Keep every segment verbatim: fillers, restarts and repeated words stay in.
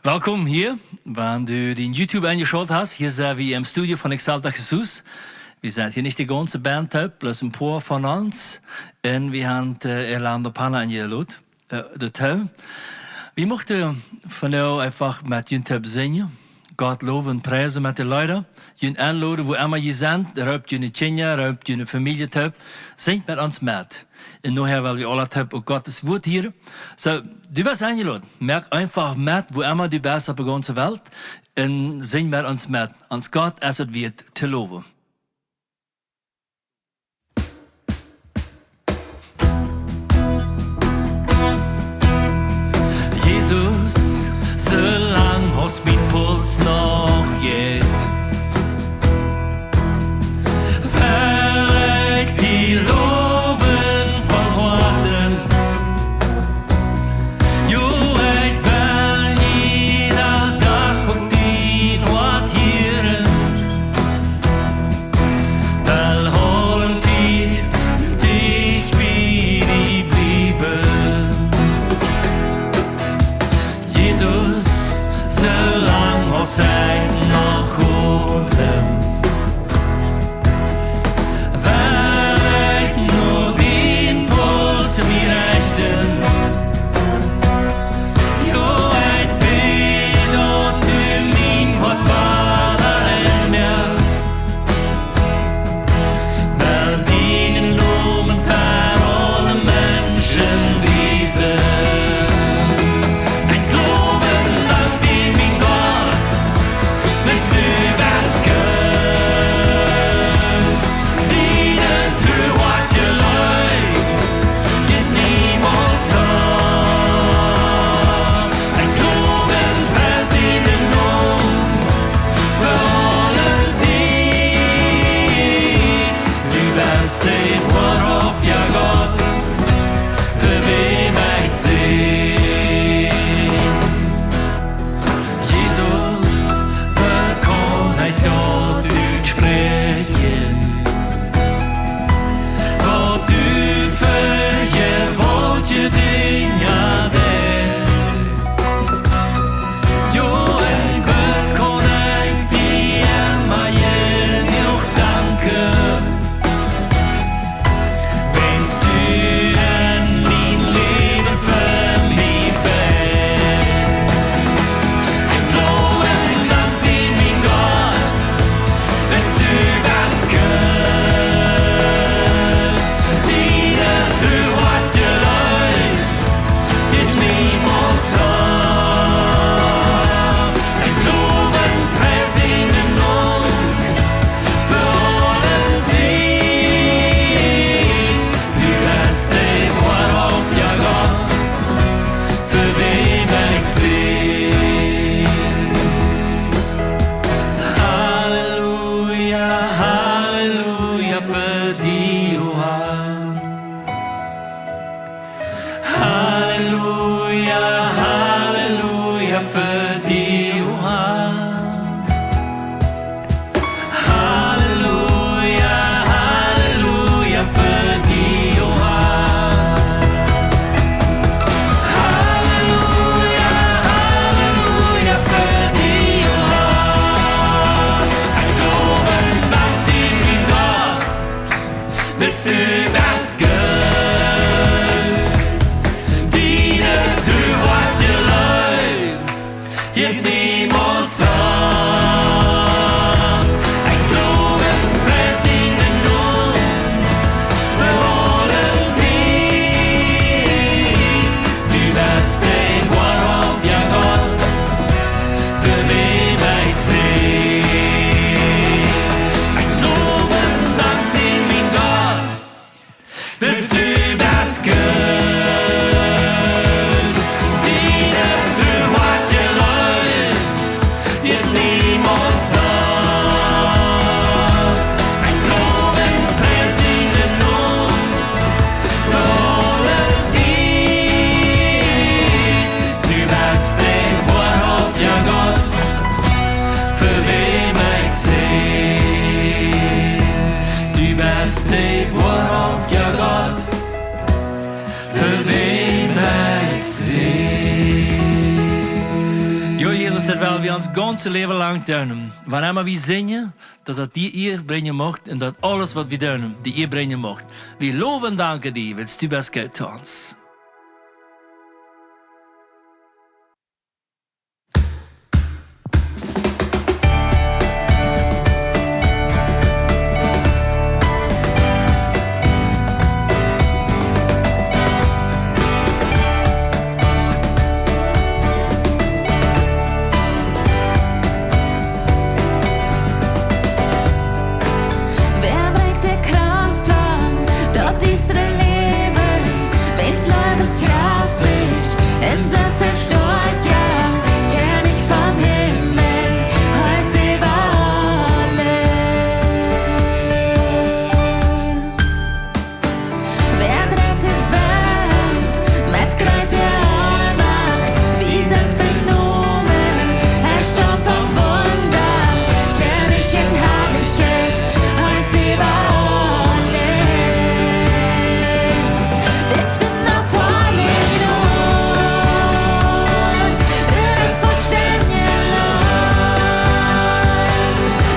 Welkom hia. Wan du dien YouTube enjeschalt hast, hia sent wie em Studio von Exalta Jesus. Wie sent hia nich de gaunze Band toop, bloos een poa von ons. Un wie haben, äh, Erlando Pana enjelot, äh, doatoo. Wie muchten vondoag eefach met junt toop sinjen, Gott lowen un priesen met de Leeda. Junt enloden, wua emma jie sent, roopt june Kjinja, roopt june Famielje toop, sinjt met ons met. Un nohäa well wie aula toop uk Gott sien Wuat hieren. Soo, du best enjeloden. Moak eefach met, wua emma du best opp de gaunze Welt. Un sinj met ons met. Ons Gott es et wieet to lowen. Jesus, soo lang aus mien Puls noch jeit, well ekj die lowen von Hoaten. Jo, ekj well jieda Dach opp dien Wuat hieren. Well aule Tiet dicht bie die bliewen. Jesus, soo lang aus ekj noch Otem, well ekj no dien Puls mie rechten. Jo, ekj bäd, daut du mien Hoat wada enmoakst. Well dienen Nomen ver aule Menschen wiesen. Ekj gloow un dank die, mien Gott, wiels du best goot. Diene Tru woat jeleeft, jeit niemols opp. Ekj gloow un pries dienen Nomen fa aule Tiet. Du best de woarhauftja Gott, fa wäm ekj sinj. Jesus, woo kaun ekj daut utspräakjen, waut du fa jewaultje Dinja deist? Jo, un woo kaun ekj die emma jenuach danken, wiels du en mien Läwen fa mie fäajen. Ekj gloow un dank die, mien Gott, wiels du best goot. Diene Tru woat jeleeft, jeit niemols opp. Ekj gloow un pries dienen Nomen fa aule Tiet. Du best de woarhauftja Gott, fa wäm ekj sinj. Halleluja, halleluja, fa die, o Har. Halleluja, halleluja, fa die, o Har. Halleluja, halleluja, fa die, o Har. Halleluja, halleluja, fa die, o Har. Ekj gloow un dank die, mien Gott, wiels du best goot. Diene Tru woat jeleeft, Jesus, daut well wie ons gaunzet Läwen lang doonen. Wanea wie sinjen, daut daut die Ea brinjen mucht un daut aules waut wie doonen, die Ea brinjen mucht. Wie lowen un danken die, wiels du best goot to ons. Wäa brinjt de Krauft aun daut diestre Läwen, wiels Leew es kjraftich un soo väl stoakja, Kjennich vom Himmel, hee es äwa aules. Wäa dreit de Welt met groote Aulmacht, wie sent benomen, hee staumt vom Wunda, Kjennich en Harlichkjeit, hee es äwa aules. Dit es wundafoll, Herr, dit es Vollständigkeit.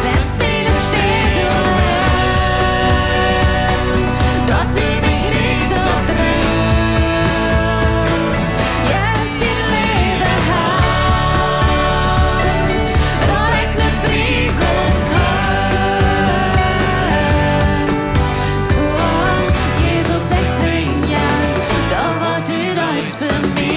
Leet mie de Städ aun, daut du mie kjrichst opp Drost. Jeff dien Läwen han, daut ekj nu frie kaun. Oh, Jesus, ekj sinj die, daut waut du deist fa mie.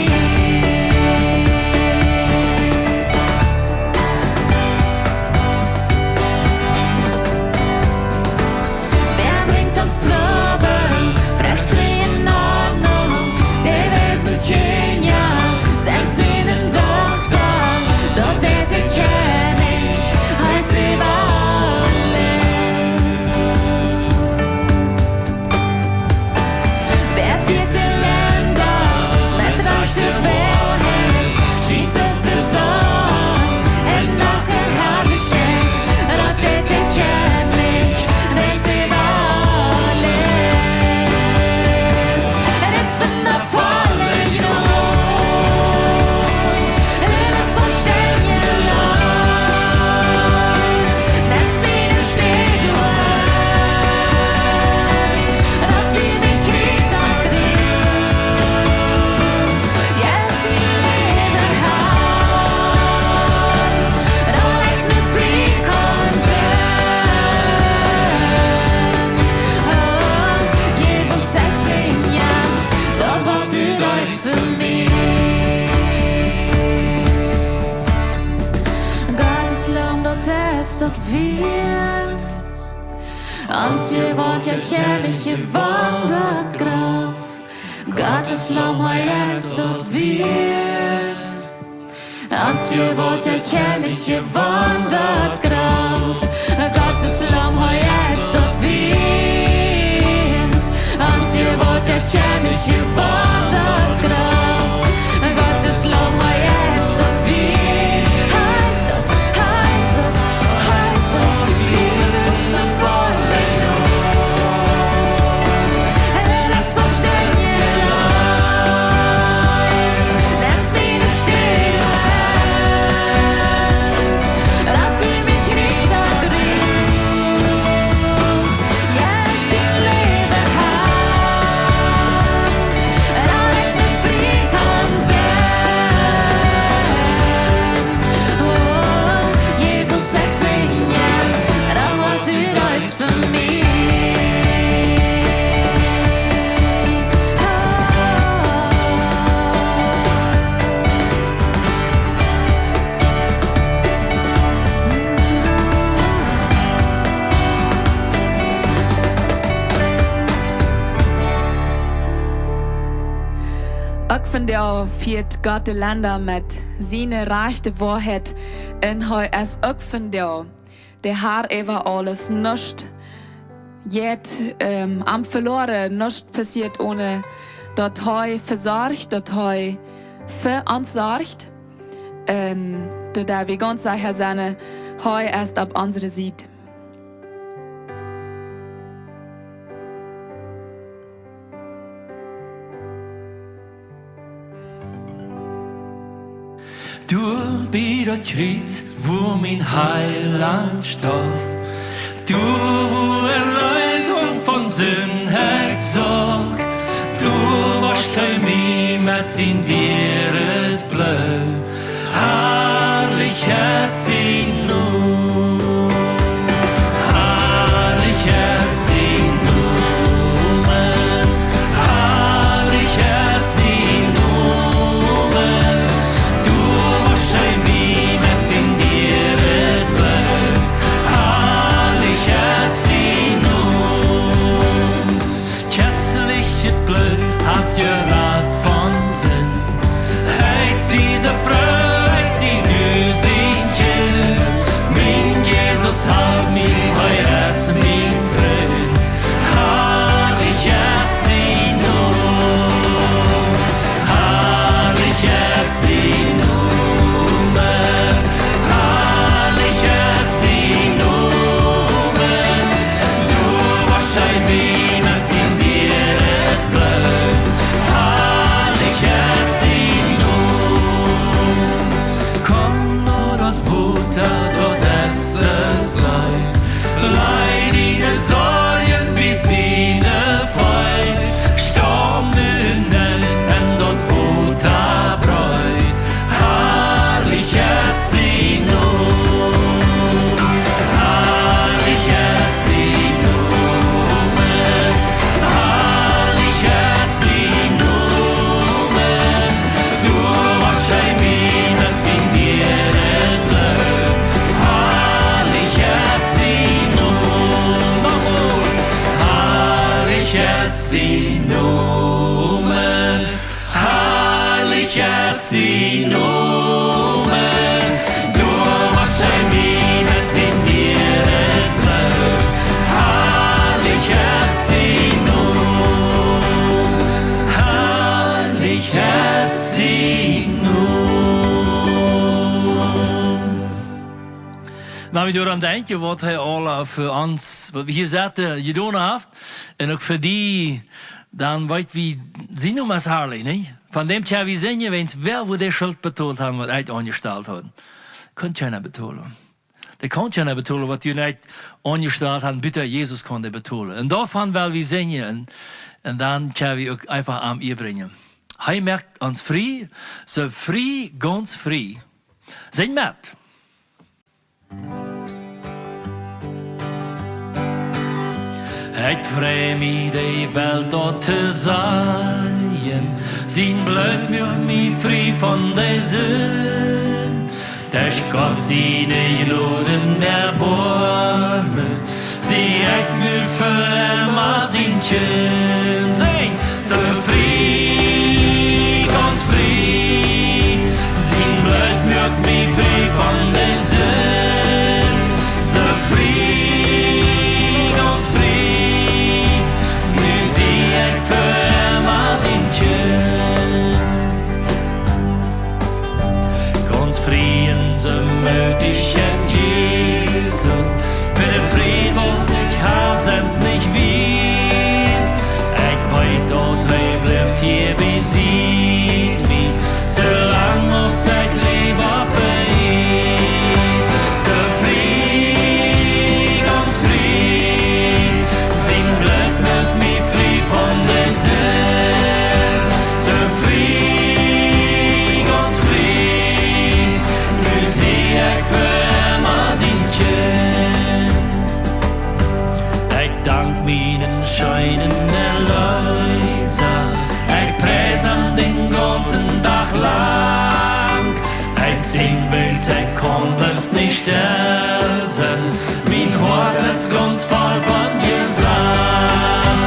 Wäa brinjt ons Trubbel, Frustratieen, Ordnunk, de Welt sent Kjinja, sent Sän un Dochta, daut deit de Kjennich, hee es äwa aules. Wäa fieet de Lenda met rajchte Woarheit, schient aus de Sonn en Nacht en Harlichkjeit, daut deit de Kjennich, hee es äwa aules. Dit es wundafoll, Herr, dit es Vollständigkeit. Leet mie de Städ aun, daut du mie kjrichst opp Drost. Jeff dien Läwen han, daut ekj nu frie kaun sennen. Oh, Jesus, ekj sinj die, daut waut du deist fa mie. Gott es Loff, daut es daut wieet. Ons Jewaultja, Kjennich, jewondat Graff. Gott es Loff, hee es daut wieet. Ons Jewaultja, Kjennich, jewondat Graff. Gott es Loff, hee es daut wieet. Ons Jewaultja, Kjennich, jewondat Graff. Gott es Loff, hee es daut wieet. Hee es daut, hee es daut, hee es daut wieet. Daut es Vollständigkeit. Leet mie de Städ aun, daut du mie kjrichst opp Drost. Jeff dien Läwen han, daut ekj nu frie kaun sennen. Oh, Jesus, ekj sinj die, daut waut du deist fa mie. Uk vondoag fieet Gott de Lenda met siene rajchte Woarheit, un hee es uk vondoag de Har äwa aules. Nuscht jeit, ähm, am veloaren, nuscht passieet, onen daut hee vesorcht, daut hee fa ons sorcht. Un doa wie gaunz secha sent, hee es opp onse Sied. Doa bie daut Kjriez, wua mien Heilaunt storf, doa wua Erleesunk von Sind ekj socht, doa wosch hee mie met sien dieret Bloot. Harlich es sien Nomen, harlich es sien Nomen, harlich es sien Nomen. Doa wosch hee mie met sien dieret Bloot. Harlich es sien Nomen. Kjrizzlich daut Bloot haft jerat von Sind. Ekj sie soo froo, ekj sie nu sien Kjint. Mien Jesus, halp mie, hee es mien Frint. Harlich es sien Nomen, harlich es sien Nomen, harlich es sien Nomen. Doa wosch hee mie met sien dieret Bloot. Harlich es sien Nomen. Komm no daut Wota, daut es soo seet. Laj diene Sorjen bie siene Feet. Staump nu nenn en daut Wota breet. Harlich es sien Nomen, harlich es sien Nomen, harlich es sien Nomen. Doa wosch hee mie met sien dieret Bloot. Harlich es sien Nomen, harlich es sien Nomen. Harlich es sien Nomen, doa wosch hee mie met sien dieret Bloot. Harlich es sien Nomen, harlich es sien Nomen. Wan wie doaraun denkjen, waut hee aul, äh, fa ons, waut wie hia sitten, jedonen haft, un uk fa die, dan weet wie, sien Nomen es harlich, nich? Von däm kjenn wie sinjen, wäajens wäa woat de Schult betolen haben, waut ekj aunjestalt haud? Kunn kjeena betolen. Dee kaun kjeena betolen, waut jie nich aunjestalt haben, buta Jesus kaun dee betolen. Un doavon well wie sinjen. Un, un dan kjenn wie uk eefach aun am brinjen. Hee moakt ons frie, soo frie, gaunz frie. Sinj met. Ekj frei mie, de Welt daut to sajen, sien Bloot moakt mie frie von de Sind. Derch Gott siene Jnod un Erboarmen sie ekj nu fa emma sien Kjint. Sinj! Soo frie, gaunz frie, sien Bloot moakt mie frie von de Sind. Soo frie, gaunz frie, nu sie ekj fa emma sien Kjint. Gaunz frie un soo mootich en Jesus, fa dän Fräd waut ekj hab, sent nich wieed. Ekj weet daut hee blift hia bie sied mie, soo lang aus ekj läw opp Ieed. Soo frie, gaunz frie, sien Bloot moakt mie frie von de Sind. Soo frie, gaunz frie, nu sie ekj fa emma sien Kjint. Ekj dank mienen scheenen Erleesa, ekj pries am dän gaunzen Dach lang. Ekj sinj wiels ekj kaun bloos nich stell sennen, mien Hoat es gaunz voll von Jesang.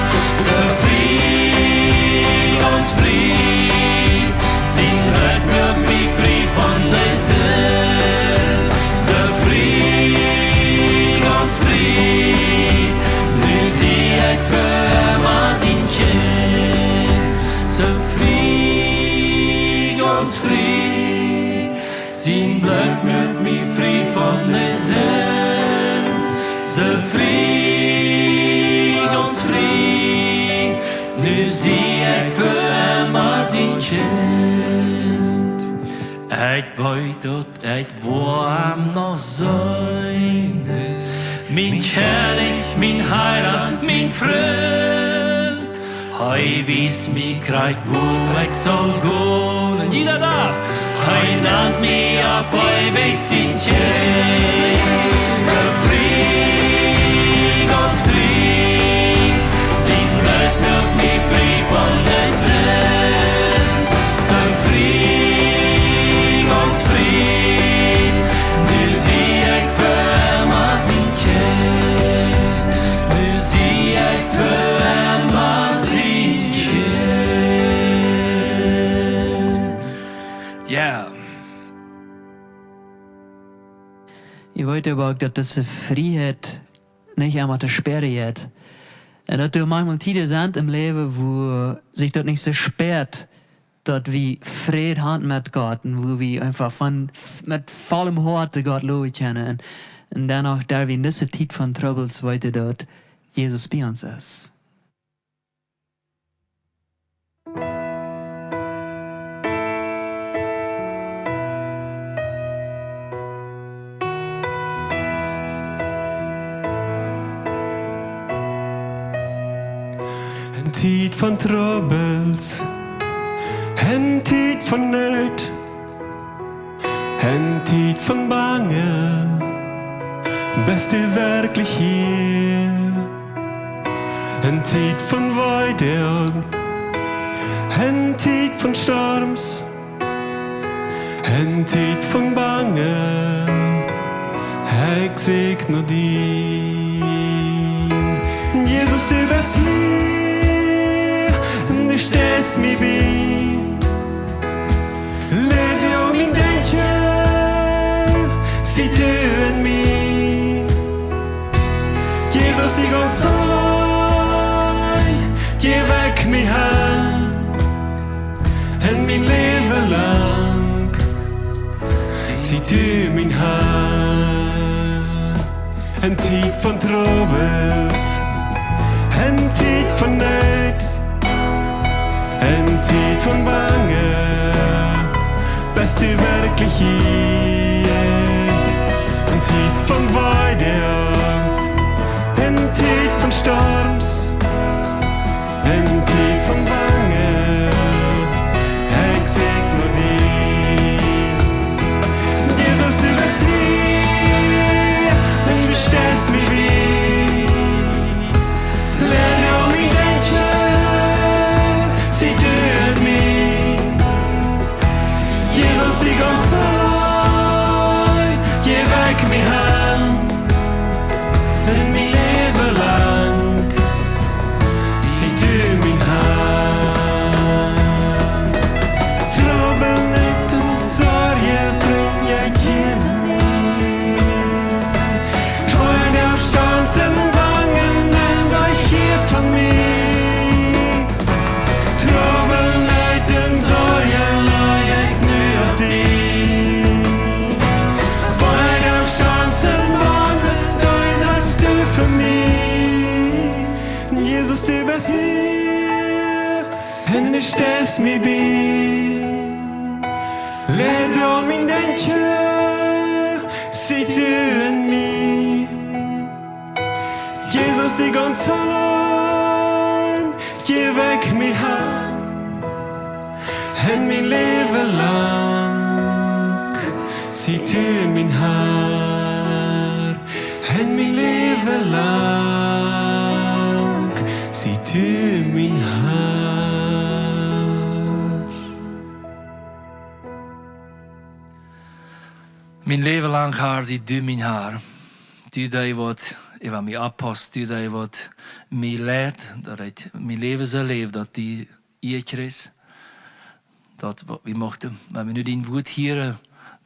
Soo frie, gaunz frie, sien Bloot moakt mie frie von de Sind. Soo frie, gaunz frie, nu sie ekj fa emma sien Kjint. Soo frie, gaunz frie, sien Bloot moakt mie frie von de Sind. Soo frie, gaunz frie, nu sie ekj fa emma sien Kjint. Ekj weet daut ekj woa am noch seenen. Mien Kjennich, mien Heilaunt, mien Frint. Hee wiest mie krakjt wua ekj saul gonen. Jieda Dach. Hee nant mie opp eewich sien Kjint. Soo frie, gaunz frie. Sien Bloot moakt mie frie von de Sind. Soo frie, gaunz frie. Nu sie ekj fa emma sien Kjint. Nu sie ekj fa emma sien Kjint. Jo. Jie weeten oba uk, daut dise Frieheit nich emma to späaren jeit. Un daut doa maunchmol Tieden sent em Läwen, wua sikj daut nich soo späat, daut wie Fräd han met Gott un wua wie eefach von, met vollem Hoat Gott lowen kjennen. Un, un dan uk, daut wie en dise Tiet von Trubbels weeten, daut Jesus bie ons es. En Tiet von Trubbels, en Tiet von Noot, en Tiet von Bangen, best du werkjlich hia? En Tiet von Weedoag, en Tiet von Storms, en Tiet von Bangen, ekj sieekj no die. Jesus, du best hia, un du steist mie bie. Lea du mien Denkjen, sie du en mie. Jesus, dee gaunz auleen, dee wajch mie han. En mien Läwen lang, sie du mien Har. En Tiet von Trubbels, en Tiet von Noot, en Tiet von Bangen, best du werkjlich hia. En Tiet von Weedoag, en Tiet von Storms, en Tiet von Bangen, ekj sieekj no die. Jesus, du best hia, un du steist mie bie. Lea du mien Denkjen, sie du en mie. Jesus, dee gaunz auleen, dee wajch mie han. En mien Läwen lang, sie du mien Har. Trubbel, Noot un Sorjen brinj ekj hia no die. Weedoag, Storms un Bangen, nemm dee hia von mie. Trubbel, Noot un Sorjen laj ekj nu opp die. Weedoag, Storms un Bangen, dee drajchst du fa mie. Jesus, du best hia, un du steist mie bie. Lea du mien Denkjen, sie du en mie. Jesus, dee gaunz auleen, dee wajch mie han. En mien Läwen lang, sie du mien Har. En mien Läwen lang, sie du mien Har. Mien Läwen lang, Har, sie du mien Har. Du dee waut äwa mie oppasst, du dee waut mie leit, daut ekj mien Läwen soo läw, daut du Ea kjrichst. Daut waut wie muchten, wan wie nu dien Wuat hieren,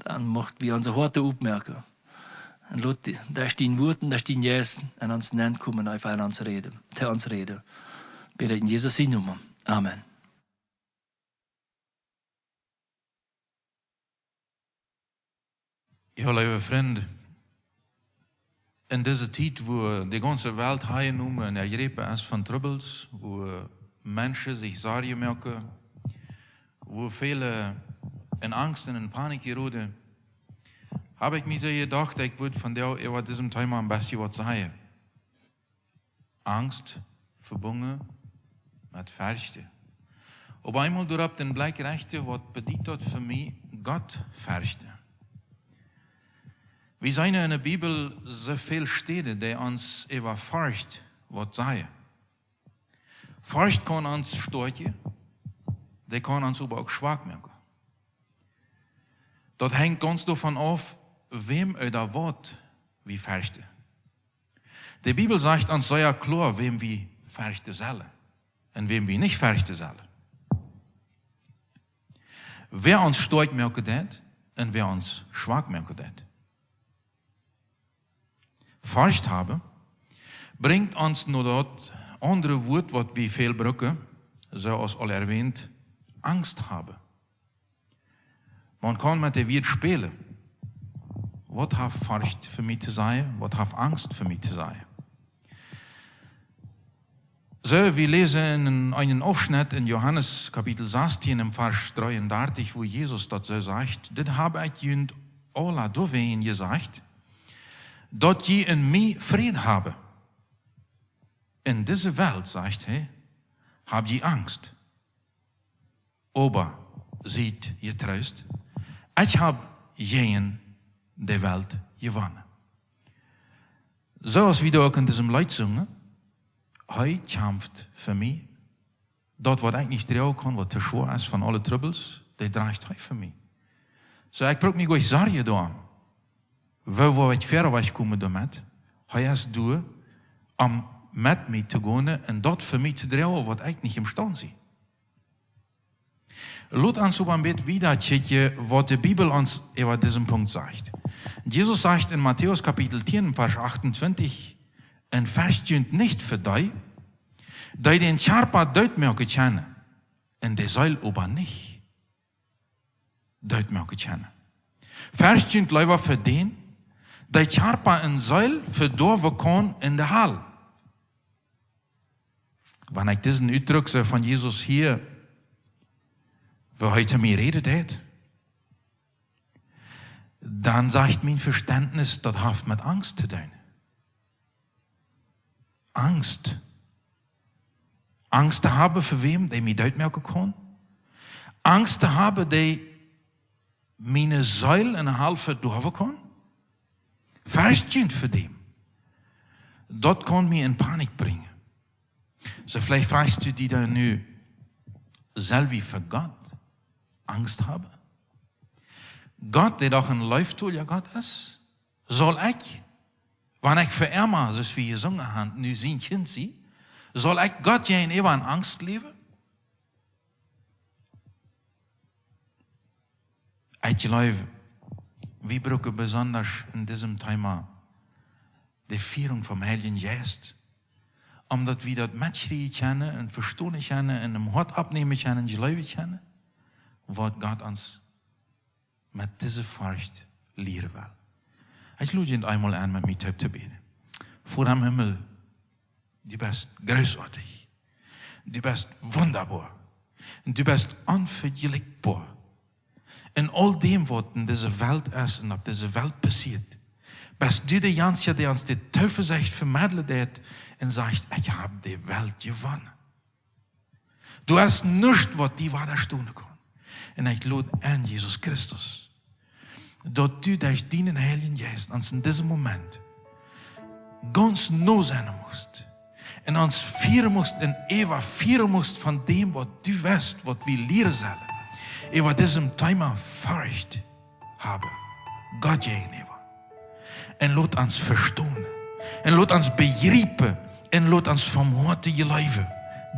dan mucht wie onse Hoaten oppmoaken. Un lot die, daut es dien Wuat un daut es dien Jeist, un ons nenkomen, eefach en ons räden, to ons räden. Bäd ekj en Jesus sienen Nomen. Amen. Jo, leewe Frind, en dise Tiet, wua de gaunze Welt hanjenomen un erjräpen es von Trubbels, wua Menschen sikj Sorjen moaken, wua väle en Angst un en Panik jeroden, hab ekj mie soo jedocht, ekj wudd vondoag äwa disem Thema een bät waut sajen. Angst vebungen met Ferchten. Opp eemol doaropp dän Blikj rechten, waut bediet daut fa mie, Gott ferchten? Wie seenen en de Bibel soo väl Städen, dee ons äwa Forcht waut sajen. Forcht kaun ons stoakjen, dee kaun ons oba uk schwak moaken. Daut hengt gaunz doavon auf, wäm ooda waut wie ferchten. De Bibel sajcht ons sea kloa, wäm wie ferchten sellen un wäm wie nich ferchten sellen. Wäa ons stoakj moaken deit un wäa ons schwak moaken deit. Forcht haben brinjt ons no daut aundre Wuat, waut wie väl brucken, soo aus aul erwähnt, Angst haben. Maun kaun met de Wieed spälen. Waut haft Forcht fa mie to sajen? Waut haft Angst fa mie to sajen? Soo, wie läsen en eenen Aufschnett en Johanes Kapitel sastieen, em Varsch dreeundartich, wua Jesus daut soo sajcht: Dit hab ekj junt aula doawäajen jesajcht, daut jie en mie Fräd haben. En dise Welt, sajcht hee, hab jie Angst. Oba siet jetroost, ekj hab jäajen de Welt jewonnen. Soo aus wie daut uk en disem Leet sungen, hee kjamft fa mie. Daut, waut ekj nich droagen kaun, waut too schwoa es von aule Trubbels, dee drajcht hee fa mie. Soo, ekj bruck mie goanich sorjen doaromm, woo, woo ekj wieda wajchkomen doamet. Hee es doa, om met mie to gonen un daut fa mie to droagen, waut ekj nich emstaund sie. Lot ons oba een bät wieda kjikjen, waut de Bibel ons äwa disen Punkt sajcht. Jesus sajcht en Matäus Kapitel tieen, Varsch achtuntwintich: Un fercht junt nich fa dee, dee dän Kjarpa doot moaken kjennen, un de Seel oba nich doot moaken kjennen. Fercht junt leewa fa dän, dee Kjarpa un Seel vedoawen kaun en de Hal. Wan ekj disen Utdruck soo von Jesus hia, woo hee to mie räden deit, dan sajcht mien Vestentnis, daut haft met Angst to doonen. Angst. Angst to haben fa wäm, dee mie doot moaken kaun. Angst to haben, dee miene Seel en de Hal vedoawen kaun. Fercht junt fa dän. Daut kaun mie en Panik brinjen. Soo, veleicht frajchst du die dan nu: Sell wie fa Gott Angst haben? Gott, dee doch een leeftolja Gott es, saul ekj, wan ekj fa emma, soo aus wie jesungen haben, nu sien Kjint sie, saul ekj Gott jäajenäwa en Angst läwen? Ekj jleew, wie brucken besonda en disem Thema de Fierunk vom Heiljen Jeist, om daut wie daut metkjrieen kjennen un vestonen kjennen un em Hoat oppnämen kjennen, jleewen kjennen, waut Gott ons met dise Forcht lieren well. Ekj lod junt eemol en, met mie toop to bäden. Voda em Himmel, du best großartig. Du best wunderbar. Un du best onvejlikjboa. En aul däm, waut en dise Welt es un opp dise Welt passieet, best du de eensja, dee ons de Toovesecht vemeddlen deit un sajcht: Ekj hab de Welt jewonnen. Doa es nuscht, waut die wadastonen kaun. Un ekj lod en, Jesus Christus, daut du derch dienen Heiljen Jeist ons en disem Moment gaunz no sennen must un ons fieren must un äwafieren must von däm, waut du west, waut wie lieren sellen äwa disem Thema Forcht haben, Gott jäajenäwa. Un lot ons vestonen. Un lot ons bejriepen. Un lot ons vom Hoaten jleewen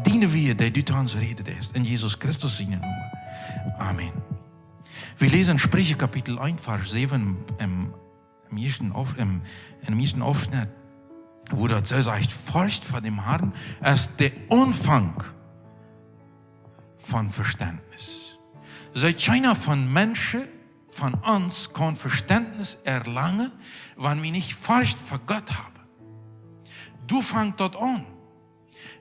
diene Wieed, dee du to ons räden deist. En Jesus Christus sienen Nomen. Amen. Wie läsen Spricha Kapitel eent, Varsch säwen, em, em ieeschten Auf-, em, em ieeschten Aufschnett, wua daut soo sajcht: Forcht fa dän Harn es de Aunfank von Vestentnis. Soo, kjeena von Menschen, von ons, kaun Vestentnis erlangen, wan wie nich Forcht fa Gott haben. Doa fangt daut aun.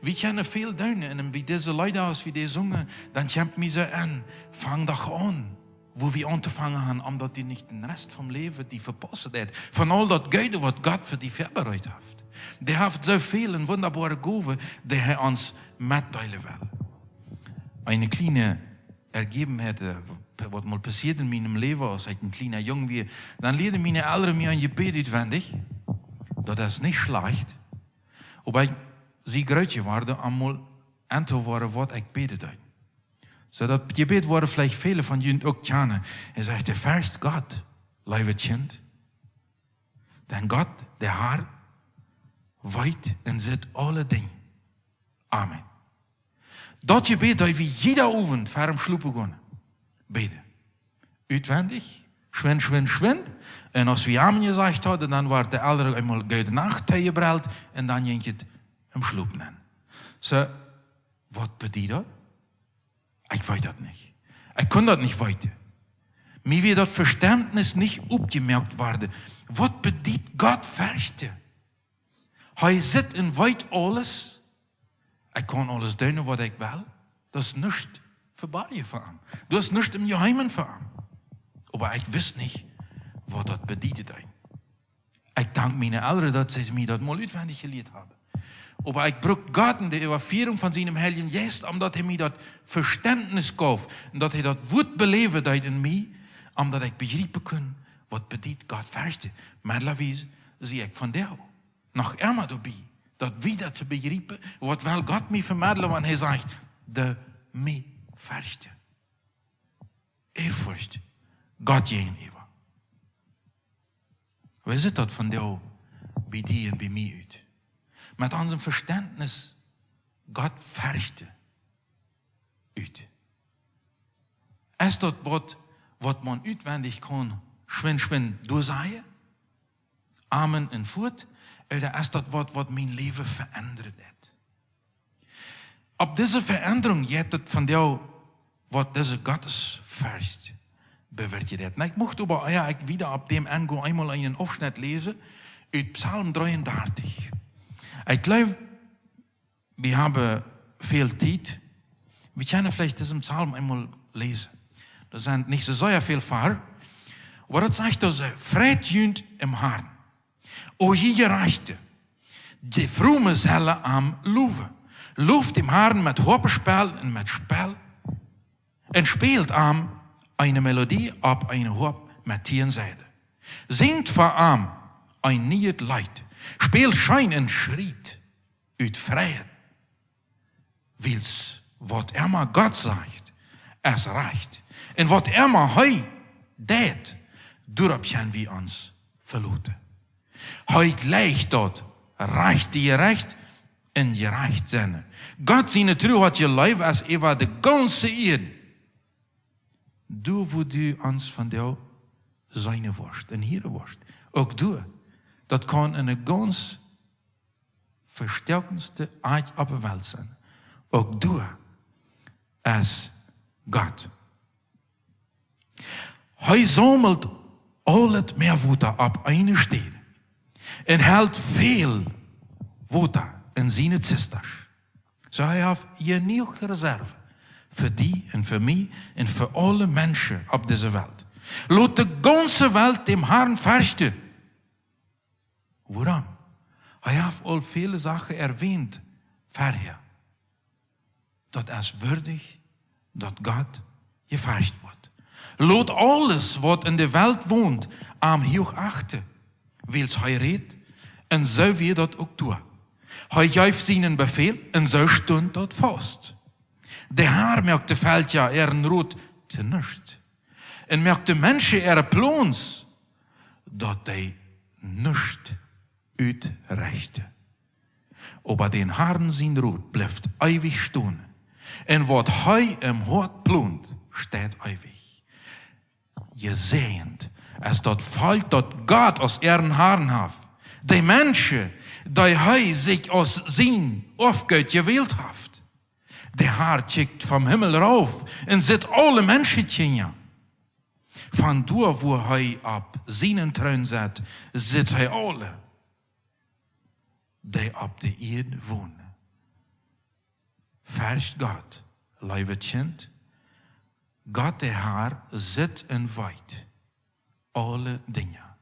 Wie kjennen väl doonen, un bie dise Leeda, aus wie dee sungen, dan kjemt mie soo en: Fang doch aun, wua wie auntofangen haben, om daut du nich dän Rest vom Läwen die vepaussen deist. Von aul daut Goode, waut Gott fa die väabereit haft. Dee haft soo väl un wundaboare Gowen, dee hee ons metdeelen well. Eene kjliene Erjebenheit, äh, waut mol passieed en mienem Läwen, aus ekj een kjliena Jung wia, dan lieeden miene Elren mie een Jebäd utwendich. Daut es nich schlajcht. Oba ekj sie groot jeworden, om mol auntohieren, waut ekj bäden deed. Soo daut Jebäd woaren veleicht väle von junt uk kjanen. Hee sajcht: „Fercht Gott, leew Kjint. Denn Gott, de Herr, weet un sitt aule Dinja. Amen.“ Daut Jebäd, daut wie jieda Owent ver dem Schlopen gonen bäden. Utwendich, schwind, schwind, schwind. Un aus wie Amen jesajcht hauden, dan wort de Elren eemol Goode Nacht toojebrellt un dan jinkj et em Schlopen aun. Soo, waut bediet daut? Ekj weet daut nich. Ekj kunn daut nich weeten. Mie wia daut Vestentnis nich oppjemoakt worden. Waut bediet Gott ferchten? Hee sitt un weet aules. Ekj kaun aules doonen, waut ekj well. Daut es nuscht veborjen fa am. Daut es nuscht em Jeheemen fa am. Oba ekj wist nich, waut daut bedieden deed. Ekj dank miene Elren, daut see mie daut mol utwendich jelieet haben. Oba ekj bruck Gott un de Äwafiarunk von sienen Heiljen Jeist, om daut hee mie daut Vestentnis jeef un daut hee daut Wuat beläwen deed en mie, om daut ekj bejriepen kunn, waut bediet Gott ferchten. Meddel wie sie ekj vondoag noch emma doabie, daut wieda to bejriepen, waut well Gott mie vemeddlen, wan hee sajcht: „Doo mie ferchten.“ Ehrfurcht Gott jäajenäwa. Woo sitt daut vondoag bie die un bie mie ut? Met ons Vestentnis Gott ferchten ut. Es daut waut, waut maun utwendich kaun, schwind, schwind doasajen? Amen un fuat? Ooda es daut waut, waut mien Läwen veendren deit? Opp dise Veendrunk jeit et vondoag, waut dise Gottesfercht bewirkjen deit. Na, ekj mucht oba, ea ekj wieda opp däm engoa, eemol eenen Aufschnett läsen ut Psalm dreeundartich. Ekj jleew, wie haben väl Tiet. Wie kjennen veleicht disen Psalm eemol läsen. Daut sent nich soo sea väl Varsch. Oba daut sajcht doa soo: „Freit junt em Herrn, o jie Jerajchte, de Froome sellen am lowen. Loft däm Herrn met Hoaspspell un met Spell, un spält am eene Melodie opp eene Hoasp met tieen Saiten. Sinjt fa am een nieet Leet, spält scheen un schriet ut Freid. Wiels waut emma Gott sajcht, es rajcht. Un waut emma hee deit, doaropp kjenn wie ons veloten. Hee jleicht daut Rajchte Jerecht un jerajcht sennen. Gott siene Tru haft jeläft es äwa de gaunze Ieed.“ Doa, wua du ons vondoag seenen woascht un hieren woascht. Uk doa. Daut kaun eene gaunz vestoakendste Ieed opp de Welt sennen. Uk doa es Gott. Hee saumelt aul daut Mäawota opp eene Städ un helt väl Wota en siene Zistasch. Soo, hee haft jenuach Reserve fa die un fa mie un fa aule Menschen opp dise Welt. Lot de gaunze Welt däm Herrn ferchten. Wuarom? Hee haft aul väle Sachen erwähnt verhäa. Daut es wieedich, daut Gott jefercht woat. Lot aules, waut en de Welt wont, am huach achten, wiels hee rät, un soo wia daut uk doa. Hee jeef sienen Befäl, un soo stunt daut faust. De Herr moakt de Velkja äaren Rot to nuscht, un moakt de Menschen äare Plons, daut dee nuscht utrechten. Oba dän Herrn sien Rot blift eewich stonen, un waut hee em Hoat plont, steit eewich. Jesäajent es daut Volkj, daut Gott aus äaren Herrn haft, de Menschen, dee hee sikj aus sien Aufgoot jewält haft. De Herr kjikjt vom Himmel rauf un sitt aule Menschenkjinja. Von doa, wua hee opp sienen Troon sett, sitt hee aule, dee opp de Ieed wonen. Fercht Gott, leewet Kjint, Gott, de Herr, sitt un weet aule Dinja.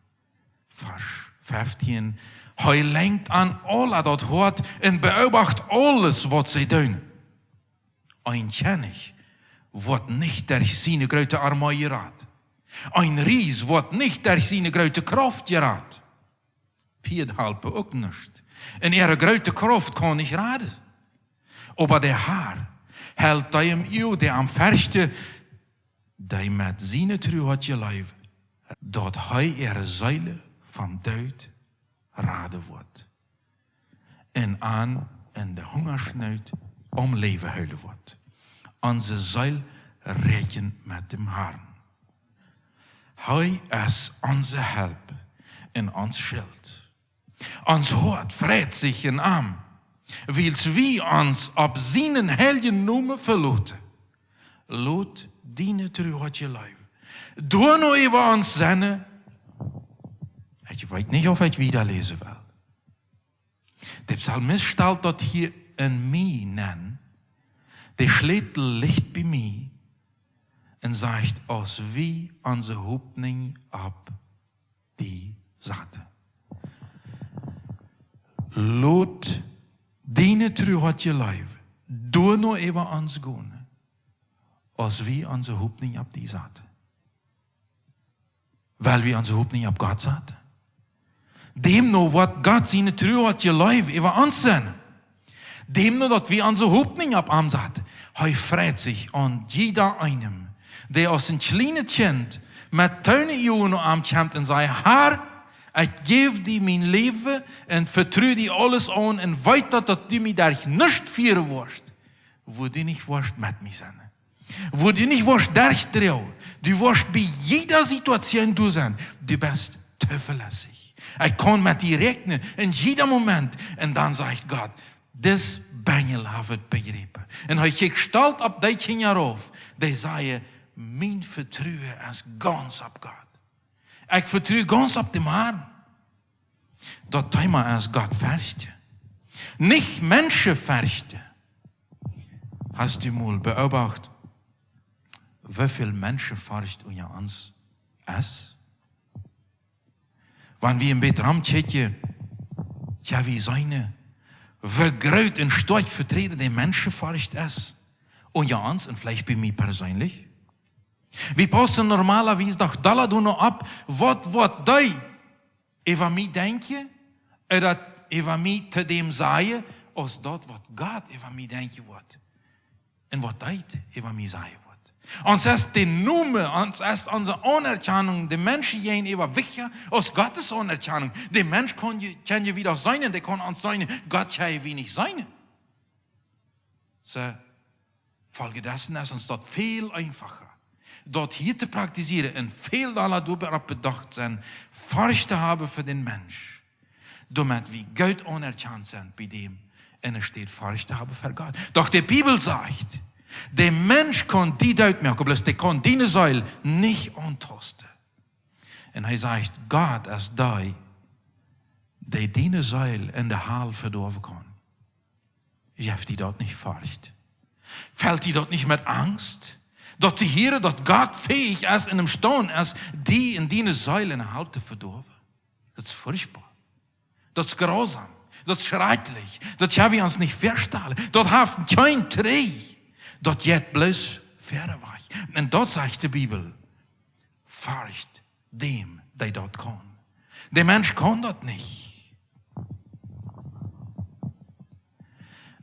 Varsch feftieen: Hee lenjt aun aula daut Hoat un beobacht aules, waut see doonen. Een Kjennich woat nich derch siene groote Armee jerat. Een Ries woat nich derch siene groote Krauft jerat. Pieed halpen uk nuscht. Un äare groote Krauft kaun nich raden. Oba de Herr helt dee em Uag, dee am ferchten, dee met siene Tru haft jeleeft, daut hee äare Seelen vom Doot raden woat un an en de Hungaschnoot aum Läwen hoolen woat. Onse Seel räakjent met däm Herrn. Hee es onse Help un ons Schilt. Ons Hoat freit sikj en am, wiels wie ons opp sienen heiljen Nomen veloten. Lot diene Tru haft jeleeft. Doa no äwa ons sennen. Ekj weet nich, auf ekj wieda läsen well. De Psalmist stalt daut hia en mie nenn. De Schlätel licht bie mie un sajcht: Aus wie onse Hopninj opp die saten. Lot diene Tru haft jeleeft, doa no äwa ons gonen, aus wie onse Hopninj opp die saten. Wiels wie onse Hopninj opp Gott saten. Däm no woat Gott siene Tru haft jeleeft äwa ons sennen. Däm no daut wie onse Hopninj opp am saten. Hee freit sikj aun jieda eenem, dee aus een kjlienet Kjint met Tränen en de Uagen no am kjemt un sajcht: Herr, ekj jäw die mien Läwen un vetru die aules aun un weet daut, daut du mie derch nuscht fieren woascht, wua du nich woascht met mie sennen. Wua du nich woascht derchdroagen. Du woascht bie jieda Situation doa sennen. Du best tovelässich. Ekj kaun met die räakjnen en jieda Moment. Un dan sajcht Gott: Dis Benjel haft et bejräpen. Un hee kjikjt stolt opp dee Kjinja rauf, dee sajen: Mien Vetruen es gaunz opp Gott. Ekj vetru gaunz opp däm Herrn. Daut Thema es Gott ferchten. Nich Menschen ferchten. Hast du mol beobacht, woo väl Menschenfurcht unja ons es? Wan wie een bät romkjikjen, jo, wie seenen, woo groot un stoakj veträden de Menschenfurcht es unja ons un veleicht bie mie perseenlich. Wie paussen normalerwies doch dolla doano opp, waut woat dee äwa mie denkjen, ooda äwa mie to däm sajen, aus daut, waut Gott äwa mie denkjen woat un waut dee äwa mie sajen woat. Ons es de Nomen, ons es onse Aunerkjanunk de Menschen jäajenäwa wichtja aus Gott siene Aunerkjanunk. De Mensch kaun je, kaun je wie doch seenen, dee kaun ons seenen, Gott kaun wie nich seenen. Soo, foljedessen es ons daut väl eenfacha, daut hia to praktizieren un väl dolla doaropp bedacht sennen, Forcht to haben fa dän Mensch, doamet wie goot aunerkjant sent bie däm, un enne Städ Forcht to haben fa Gott. Doch de Bibel sajcht, de Mensch kaun die dootmoaken, bloos dee kaun diene Seel nich auntausten. Un hee sajcht, Gott es dee, dee diene Seel en de Hal vedoawen kaun. Jeft die daut nich Forcht? Felt die daut nich met Angst, daut to hieren, daut Gott fäich es un emstaund es, die en diene Seel en de Hal to vedoawen? Daut es furchtboa. Daut es grausam. Daut es schrakjlich. Daut kjenn wie ons nich väastalen. Daut haft kjeen Trigj. Daut jeit bloos wieda wajch. Un daut sajcht de Bibel: Forcht däm, dee daut kaun. De Mensch kaun daut nich.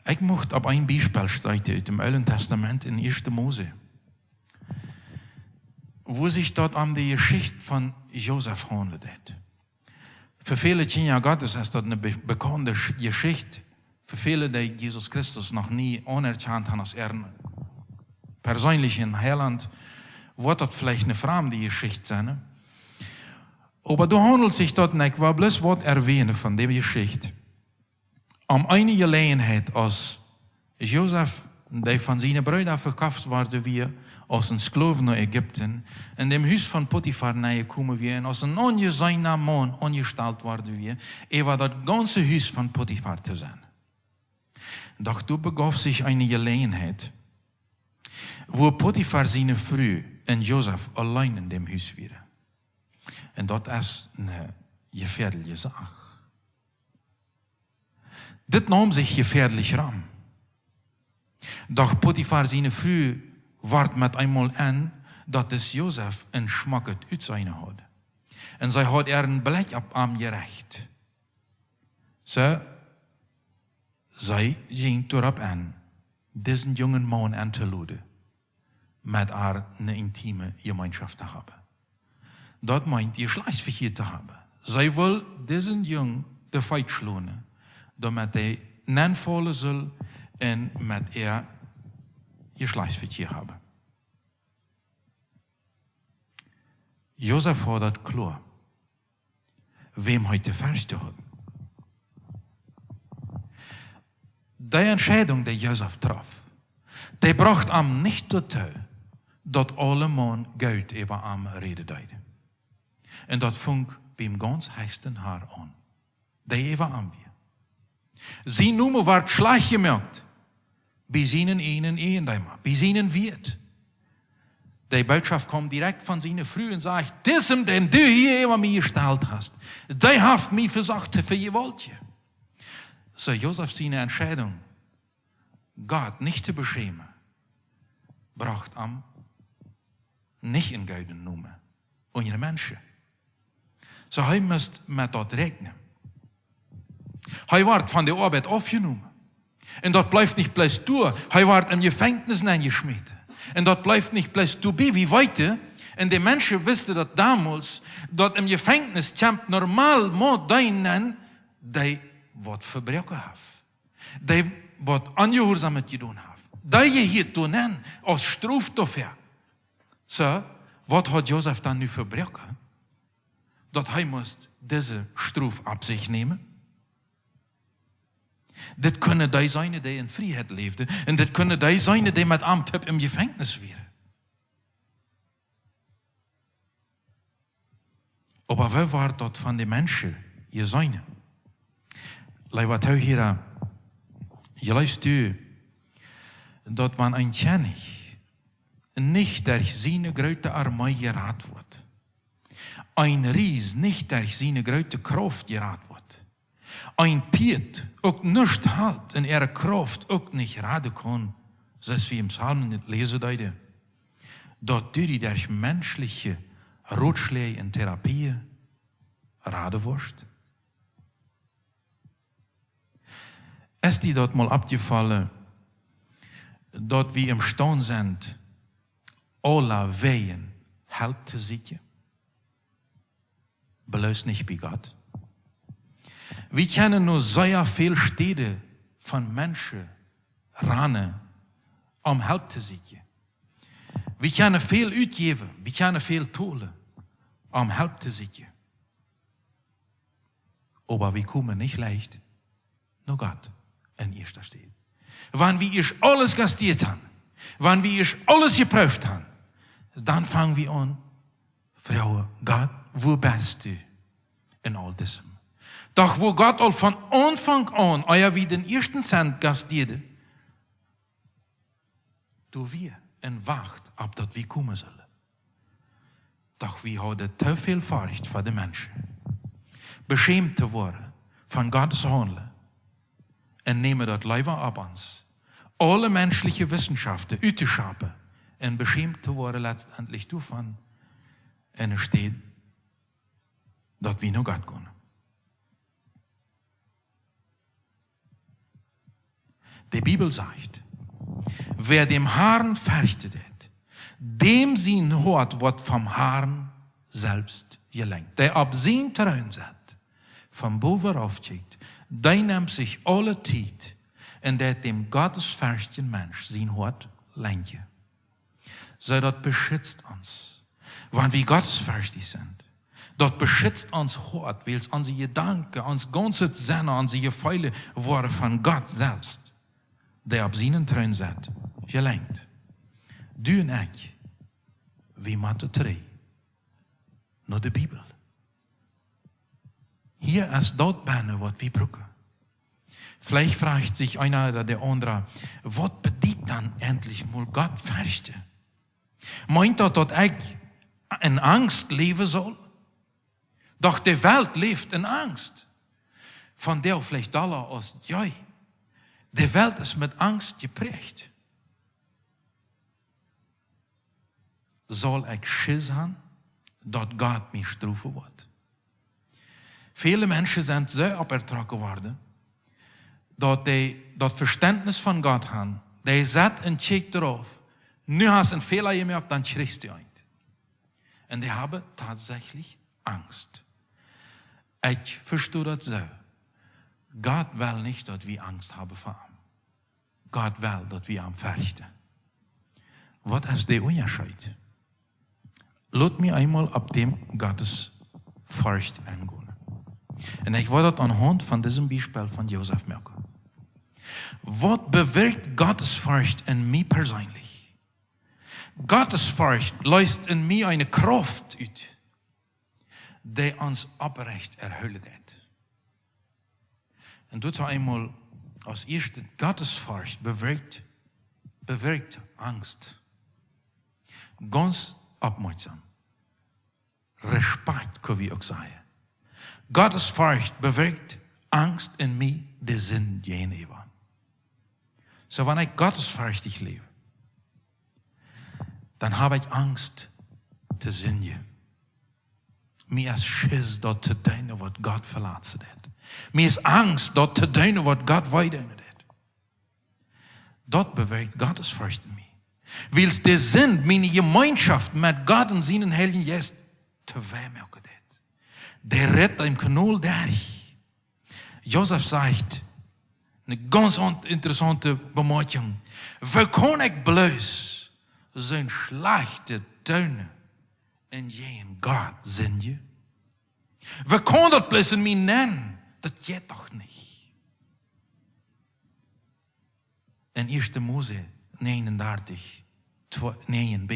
Ekj mucht opp een Biespel stoten ut däm Oolen Tastament en ieeschte Mose, wua sikj daut om de Jeschicht von Josef haundlen deit. Fa väle Kjinja Gottes es daut eene be-, bekaunde Sch-, Jeschicht. Fa väle, dee Jesus Christus noch nie aunerkjant haben aus äaren perseenlichen Heilaunt, woat daut veleicht eene framde Jeschicht sennen, ne? Oba doa haundelt sikj daut, un ekj well bloos waut erwähnen von dee Jeschicht. Om eene Jeläajenheit, aus Josef, dee von siene Breeda vekoft worden wia, aus een Sklow no Ägipten, en däm Hus von Potifar nenjekomen wia un aus een onjeseena Maun aunjestalt worden wia, äwa daut gaunze Hus von Potifar to sennen. Doch doa begauf sikj eene Jeläajenheit, Wua Potifar siene Fru un Josef auleen en däm Hus wieren. Un daut es eene jefäadelje Sach. Dit neem sikj jefäadelich rom. Doch Potifar siene Fru wort met eemol en, daut dis Josef een schmocket Utseende haud. Un see haud äaren Blikj opp am jerecht. See, see jinkj doaropp en, disen jungen Maun entoloden, met ar eene intime Jemeenschoft to haben. Daut meent, Jeschlajchtsvekjia to haben. See wull disen Jung de Feet schlonen, doamet hee nenfaulen sull un met äa Jeschlajchtsvekjia haben. Josef haud daut kloa, wäm hee to ferchten haud. Dee Entscheidung, dee Josef troff, dee brocht am nich doatoo, daut aulemaun goot äwa am räden deeden. Un daut funk biem gaunz hechsten Har aun, dee äwa am wia. Sien Nomen wort schlajcht jemoakt bie sienen eenen Eejendeema, bie sienen Wieet. Dee Bootschoft kjeem direkt von siene Fru un säd: Disem, dän du hia äwa mie jestalt hast, dee haft mie vesocht to vejewaltjen. Soo Josef siene Entscheidung, Gott nich to beschämen, brocht am nich eenen gooden Nomen unja de Menschen. Soo hee must met daut räakjnen. Hee wort von de Oabeit aufjenomen. Un daut bleef nich bloos doa. Hee wort em Jefenkjnis nenjeschmäten. Un daut bleef nich bloos doabie. Wie weeten, un de Menschen wisten daut donmols, daut em Jefenkjnis kjemt normal mau dee nenn, dee waut vebroaken haft. Dee waut Onjehuarsamet jedonen haft. Dee jehieet doa nenn aus Strof doafäa. Soo, waut haud Josef dan nu vebroaken, daut hee must dise Strof opp sikj nämen? Dit kunnen dee sennen, dee en Frieheit läwden. Un dit kunnen dee sennen, dee met am toop em Jefenkjnis wieren. Oba woo wort daut von de Menschen jeseenen? Leewa Toohiera, jleefst du, daut wan een Kjennich nich derch siene groote Armee jerat woat, een Ries nich derch siene groote Krauft jerat woat, een Pieet uk nuscht helt un äare Krauft uk nich raden kaun, soo aus wie em Psalm läsen deeden, daut du die derch menschliche Rotschläaj un Therapien raden woascht? Es die daut mol oppjefollen, daut wie emstaund sent, aulawäajen Help to sieekjen? Bloos nich bie Gott. Wie kjennen no sea väl Städen von Menschen rannen, om Help to sieekjen. Wie kjennen väl utjäwen, wie kjennen väl tolen, om Help to sieekjen. Oba wie komen nich leicht no Gott en ieeschte Städ. Wan wie ieescht aules gastiet han, wan wie ieescht aules jeprooft han, dan fang wie aun, froagen: Gott, wua best du en aul disem? Doch wua Gott aul von Aunfank aun, ea wie dän ieeschten Cent gastieeden, doa wia un wacht opp daut wie komen sullen. Doch wie hauden too väl Forcht fa de Menschen, beschämt to woaren von Gottes Haundlen, un nämen daut leewa opp ons, aule menschliche Wissenschoften uttoschaufen un beschämt to woaren letztendlich doavon, enne Städ daut wie no Gott gonen. De Bibel sajcht: Wäa däm Harn ferchten deit, däm sien Hoat woat vom Harn selfst jelenkjt. Dee opp sien Troon sett, von bowen rauf kjikjt, dee nemt sikj aule Tiet un deit däm gottesferchtjen Mensch sien Hoat lenkjen. Soo daut beschitzt ons, wan wie gottesferchtich sent. Daut beschitzt ons Hoat, wiels onse Jedanken, ons gaunzet Sennen, onse Jefeelen woaren von Gott selfst, dee opp sienen Troon sett, jelenkjt. Du un ekj, wie motten trigj no de Bibel. Hia es daut bennen, waut wie brucken. Veleicht froagt sikj eena ooda de aundra: "Waut bediet dan endlich mol Gott ferchten? Meent daut, daut ekj en Angst läwen saul? Doch de Welt läft en Angst." Von dee veleicht dolla aus jie. De Welt es met Angst jeprächt. Saul ekj Schiss han, daut Gott mie strofen woat? Väle Menschen sent soo oppjetrocken worden, daut dee daut Vestentnis von Gott han, dee sat un kjikjt doaropp: "Nu hast een Fäla jemoakt, dan kjrichst du eent." Un dee haben tatsächlich Angst. Ekj vesto daut soo. Gott well nich, daut wie Angst haben fa am. Gott well, daut wie am ferchten. Waut es de Unjascheet? Lot mie eemol opp däm Gottesforcht engonen. Un ekj well daut aunhaunt von disem Biespel von Josef moaken. Waut bewirkjt Gottesforcht en mie perseenlich? Gottesforcht leest en mie eene Krauft ut, dee ons oprecht erhoolen deit. Un doa eemol aus ieeschtet: Gottesforcht bewirkjt, bewirkjt Angst. Gaunz oppmoakjsom. Respekt, kjenn wie uk sajen. Gottesforcht bewirkjt Angst en mie de Sind jäajenäwa. Soo, wan ekj gottesforchtich läw, dan hab ekj Angst to sindjen. Mie es Schiss, daut to doonen, waut Gott velazen deit. Mie es Angst, daut to doonen, waut Gott wee doonen deit. Daut bewirkjt Gottesforcht en mie. Wiels de Sind miene Jemeenschoft met Gott un sienen Heiljen Jeist to wee moaken deit. Dee rit em Knol derch. Josef sajcht eene gaunz on-, interessante Bemoakjunk: "Woo kaun ekj bloos soon schlajchtet doonen un jäajen Gott sindjen? Woo kaun daut bloos en mie nenn? Daut jeit doch nich." En ieeschte Mose näajenundartich, twee, näajen b.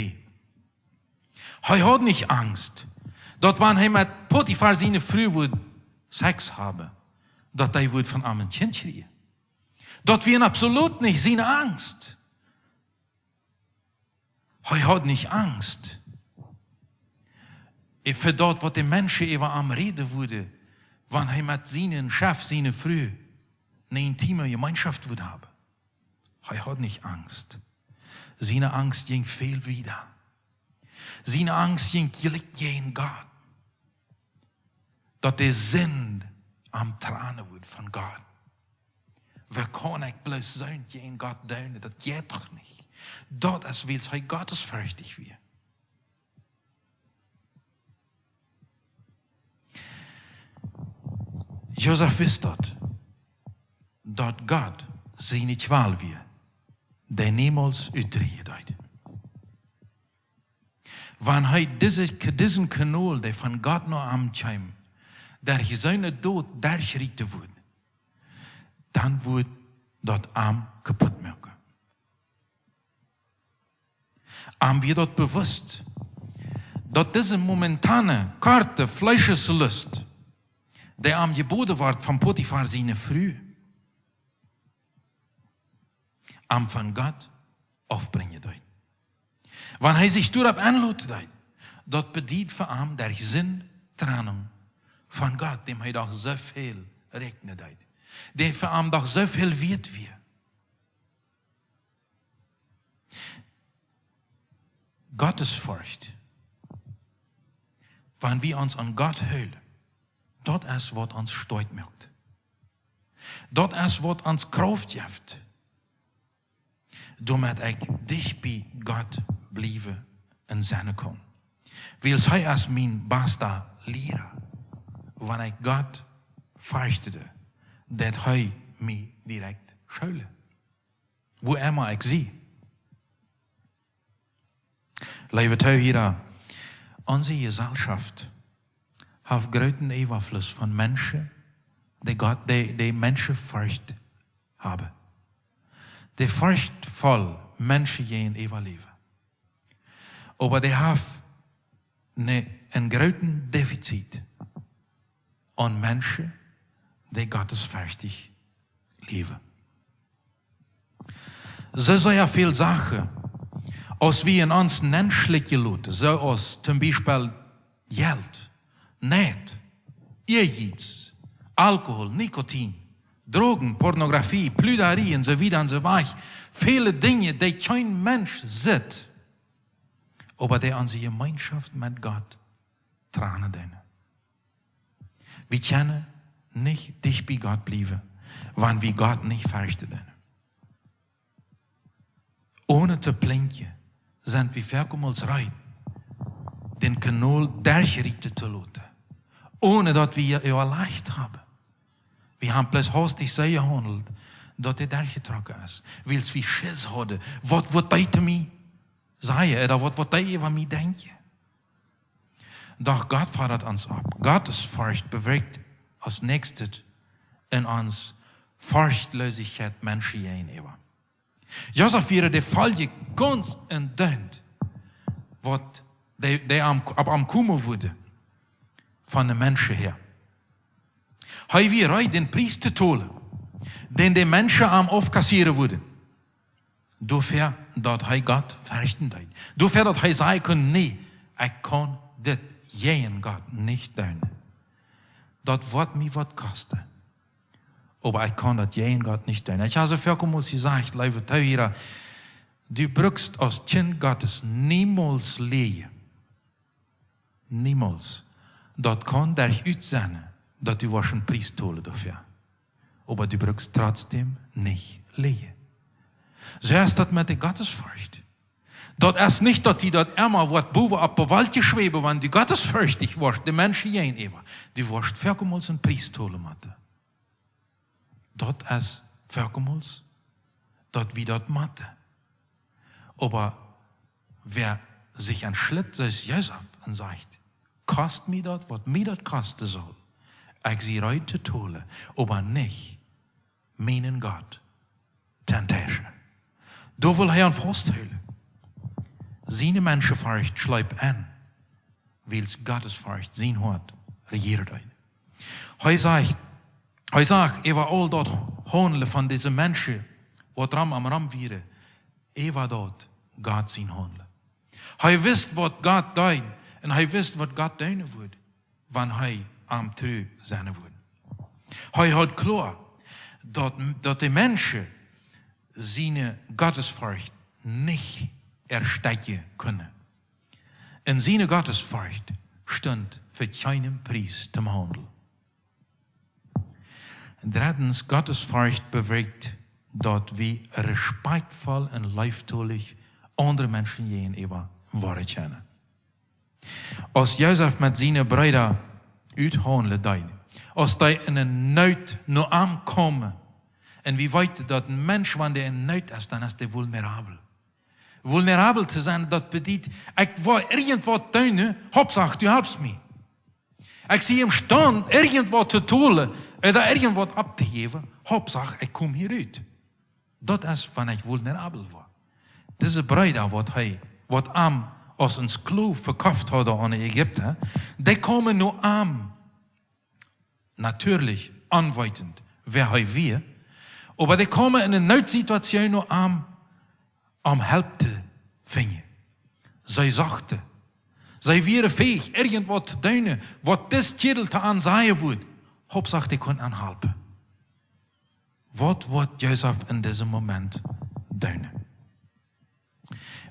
Hee haud nich Angst, daut wan hee met Potifar siene Fru wudd Sex haben, daut hee wudd von am een Kjint kjrieen. Daut wia absolut nich siene Angst. Hee haud nich Angst, eh, fa daut, waut de Menschen äwa am räden wudden, wan hee met sienen Chef siene Fru eene intime Jemeenschoft wudd haben. Hee haud nich Angst. Siene Angst jinkj väl wieda. Siene Angst jinkj jlikj jäajen Gott. Daut de Sind am trannen wudd von Gott. Woo kaun ekj bloos soont jäajen Gott doonen? Daut jeit doch nich. Daut es, wiels hee gottesforchtich wia. Josef wist daut, daut Gott siene Kjwal wia, dee niemols utdrieejen deed. Wan hee dise, disen Knol, dee von Gott no am kjeem, derch sienen Doot derchrieten wudd, dan wudd daut am kaput moaken. Am wia daut bewusst, daut dise momentane, korte Fleescheslust, dee am jeboden wort von Potifar siene Fru, am von Gott aufbrinjen deed. Wan hee sikj doaropp enloten deed, daut bediet fa am de Sind Trennung von Gott, däm hee doch soo väl räakjnen deed, dee fa am doch soo väl wieet wia. Gottesforcht, wan wie ons aun Gott hoolen, daut es, waut ons stoakj moakt. Daut es, waut ons Krauft jeft, doamet ekj dicht bie Gott bliewen un sennen kaun. Wiels hee es mien basta Liera. Wan ekj Gott fercht, deit hee mie direkt schoolen, wua emma ekj sie. Leewe Toohiera, onse Jeselschoft haft grooten Äwafluss von Menschen, dee Gott, dee, dee Menschenforcht haben, dee forchtvoll Menschen jäajenäwa läwen. Oba dee haft ne, een grooten Defizit aun Menschen, dee gottesforchtich läwen. Soo sea väl Sachen, aus wie en ons nenschlekjen loten, soo aus toom Biespel Jelt, Neid, Ehrgeiz, Alkohol, Nikotin, Drogen, Pornografie, Pludarie un soo wieda un soo wajch. Väle Dinja, dee kjeen Mensch sitt, oba dee onse Jemeenschoft met Gott tranen doonen. Wie kjennen nich dicht bie Gott bliewen, wan wie Gott nich ferchten doonen. Onen to plinkjen sent wie foakemols reed, dän Kanol derchrieten to loten, onen daut wie äwalajcht haben. Wie haben bloos haustich soo jehaundelt, daut dee derchjetrocken es, wiels wie Schiss hauden, waut woat dee to mie sajen, ooda waut woat dee äwa mie denkjen. Doch Gott foddat ons opp. Gottesfurcht bewirkjt aus näakjstet en ons Forchtlosigkeit Menschen jäajenäwa. Josef wia de Foljen gaunz endoont, waut dee, dee am, opp am komen wudd von de Menschen häa. Hee wia reed, dän Pries to tolen, dän de Menschen am aufkassieren wudden. Doafäa, daut hee Gott ferchten deed. Doafäa, daut hee sajen kunn: "Nä, ekj kaun dit jäajen Gott nich doonen. Daut woat mie waut kosten. Oba ekj kaun daut jäajen Gott nich doonen." Ekj hab soo foakemols jesajcht, leewe Tohiera, du brukst aus Kjint Gottes niemols läajen. Niemols. Daut kaun derch utsennen, daut du woascht een Pries tolen doafäa. Oba du brukst trotzdäm nich läajen. Soo es daut met de Gottesfurcht. Daut es nich, daut die daut emma woat bowen opp de Wolkj schwäwen, wan du gottesfurchtich woascht, de Menschen jäajenäwa. Du woascht foakemols een Pries tolen motten. Daut es foakemols, daut wie daut motten. Oba wäa sikj entschlitt, soo aus Josef, un sajcht: "Kost mie daut, waut mie daut kosten saul. Ekj sie reed to tolen, oba nich mienen Gott temptation." Doa well hee aun fausthoolen. Siene Menschenfurcht schleep en, wiels Gottesfurcht sien Hoat rejieed. Hee sajcht, hee sach äwa aul daut Haundlen von dise Menschen, waut rom am rom wieren, äwa daut Gott sien Haundlen. Hee wist, waut Gott deed, un hee wist, waut Gott doonen wudd, wan hee am tru sennen wudd. Hee haud kloa, daut, daut de Menschen siene Gottesfurcht nich erstechen kunnen. Un siene Gottesfurcht stunt fa kjeenen Pries toom Haundlen. Dreddens, Gottesfurcht bewirkjt, daut wie respektvoll un leeftolich aundre Menschen jäajenäwa woaren kjennen. Aus Josef met siene Breeda uthaundlen deed, aus dee en eene Noot no am kaumen, un wie weeten, daut een Mensch, wan dee en Noot es, dan es dee vulnerabel. Vulnerabel to sennen, daut bediet, ekj woa irjentwaut doonen, Hauptsach, du halpst mie. Ekj sie emstaund, irjentwaut to tolen, ooda irjentwaut auftojäwen, Hauptsach, ekj kom hia rut. Daut es, wan ekj vulnerabel woa. Dise Breeda, waut hee, waut am aus een Sklow vekoft hauden aun de Ägipta, dee kaumen no am, natieedlich, onweetend, wäa hee wia, oba dee kaumen en eene Nootsituation no am, om Help to finjen. See sochten. See wieren fäich, irjentwaut to doonen, waut dis Kjädel to an sajen wudd. Hauptsach, dee kunn an halpen. Waut woat Josef en disem Moment doonen?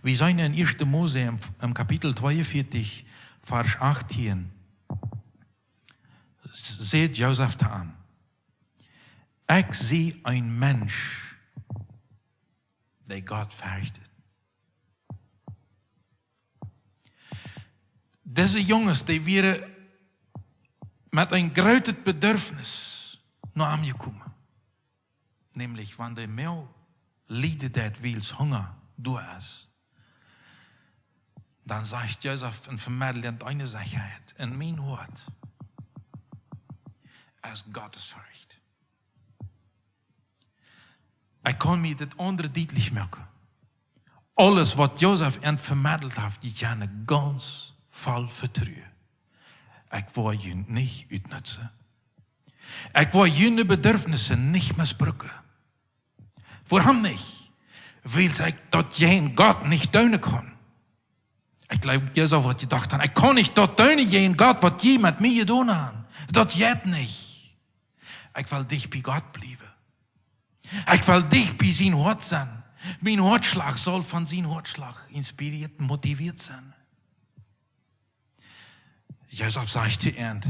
Wie seenen en Ieeschte Mose em, em Kapitel tweeunvieetich, Varsch achtieen, s-, sajcht Josef to an: "Ekj sie een Mensch, dee Gott fercht." Dise Junges, dee wieren met een grootet Bedürfnis no am jekomen. Nämlich, wan de Mau lieden deit, wiels Hunga doa es, dan sajcht Josef un vemedelt eene Secherheit: "En mien Hoat es Gottesfurcht." Ekj kaun mie dit aundre dietlich moaken. Aules, waut Josef an vemedelt haft, dee kjennen gaunz voll vetruen. Ekj woa junt nich utnutzen. Ekj woa june Bedürfnisse nich mesbrucken. Wuarom nich? Wiels ekj daut jäajen Gott nich doonen kaun. Ekj jleew, Jesus haud jedocht: "Ekj kaun nich daut doonen jäajen Gott, waut jie met mie jedonen haben. Daut jeit nich. Ekj well dicht bie Gott bliewen. Ekj well dicht bie sien Hoat sennen. Mien Hoatschlach saul von sien Hoatschlach inspirieet, motivieet sennen." Jesus sajcht to an: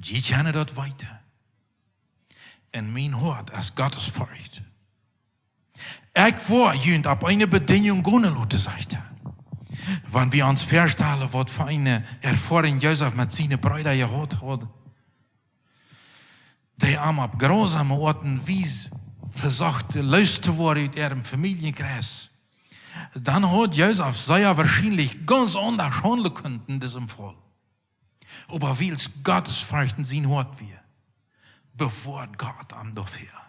"Jie kjennen daut weeten. En mien Hoat es Gottesfurcht. Ekj woa junt opp eene Bedinjunk gonen loten", sajcht hee. Wan wie ons väastalen, waut fa eene Erfoarunk Jesus met siene Breeda jehaut haud, dee am opp grausame Oat un Wies vesochten loos to woaren ut äa Famieljenkreis, dan haud Jesus sea woarschienlich gaunz aundasch haundlen kunt en disem Faul. Oba wiels Gottesfurcht en sien Hoat wia, bewoat Gott am doafäa,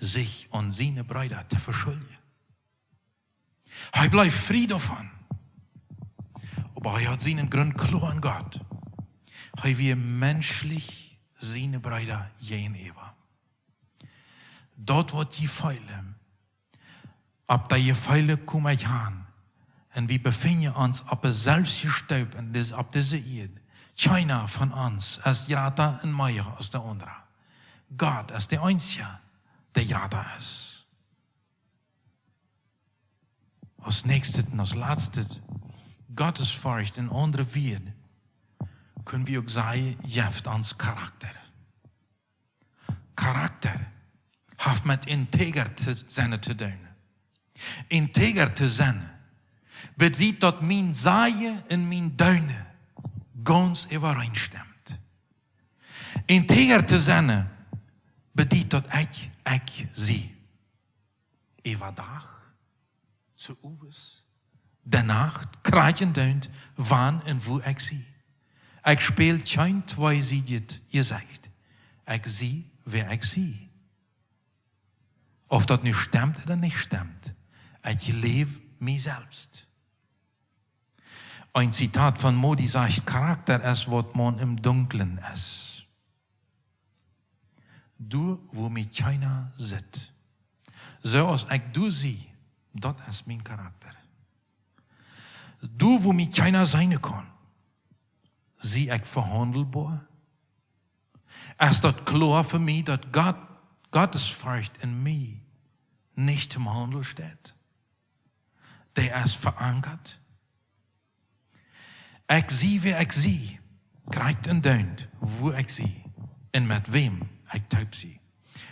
sikj aun siene Breeda to veschuljen. Hee bleef frie doavon. Oba hee haud sienen Grunt kloa en Gott. Hee wia menschlich siene Breeda jäajenäwa. Daut, waut jie feelen, opp dee Jefeele kom ekj aun. Un wie befinjen ons opp de selwje Stoop en dis-, opp dise Ieed. Kjeena von ons es jrata un mea aus de aundra. Gott es de eensja, dee jrata es. Aus näakjstet un aus latstet, Gottesfurcht en aundre Wieed, kjenn wie uk sajen, jeft ons Charakter. Charakter haft met integer to sennen to doonen. Integer to sennen bediet, daut mien Sajen un mien Doonen gaunz äwareenstemmt. Integer to sennen bediet, daut ekj, ekj sie. Äwadach, soo owes, de Nacht, krakjt endoont, wan un wua ekj sie. Ekj späl kjeen tweesiedjet Jesecht. Ekj sie, wäa ekj sie. Auf daut nu stemt ooda nich stemt, ekj läw mie selfst. Een Zitat von Moody sajcht: "Charakter es, waut maun em Dunklen es. Doa, wua mie kjeena sitt. Soo aus ekj doa sie, daut es mien Charakter. Doa, wua mie kjeena seenen kaun, sie ekj vehaundelboa? Es daut kloa fa mie, daut Gott, Gottesfurcht en mie nich toom Haundlen steit? Dee es veankat. Ekj sie, wäa ekj sie, krakjt endoont, wua ekj sie un met wäm ekj toop sie."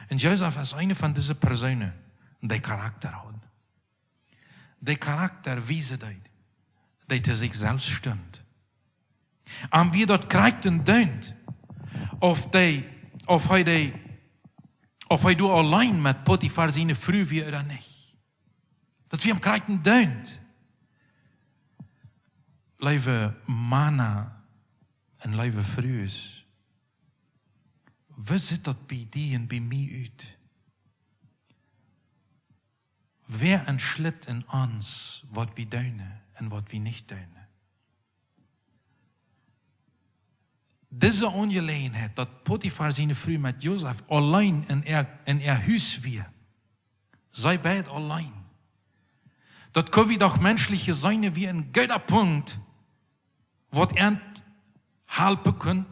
Un Josef es eene von dise Persoonen, dee Charakter haud. Dee Charakter wiesen deed, dee to sikj selfst stunt. Am wia daut krakjt endoont, auf dee, auf hee dee, auf hee doa auleen met Potifar siene Fru wia ooda nich. Daut wia am krakjt endoont. Leewe Mana un leewe Frues, woo sitt daut bie die un bie mie ut? Wäa entschlit en ons, waut wie doonen un waut wie nich doonen? Dise Aunjeläajenheit, daut Potifar siene Fru met Josef auleen en äa, en äa Hus wia, see beid auleen, daut kunn wie doch menschlich jeseenen wia een gooda Punkt, waut an halpen kunn,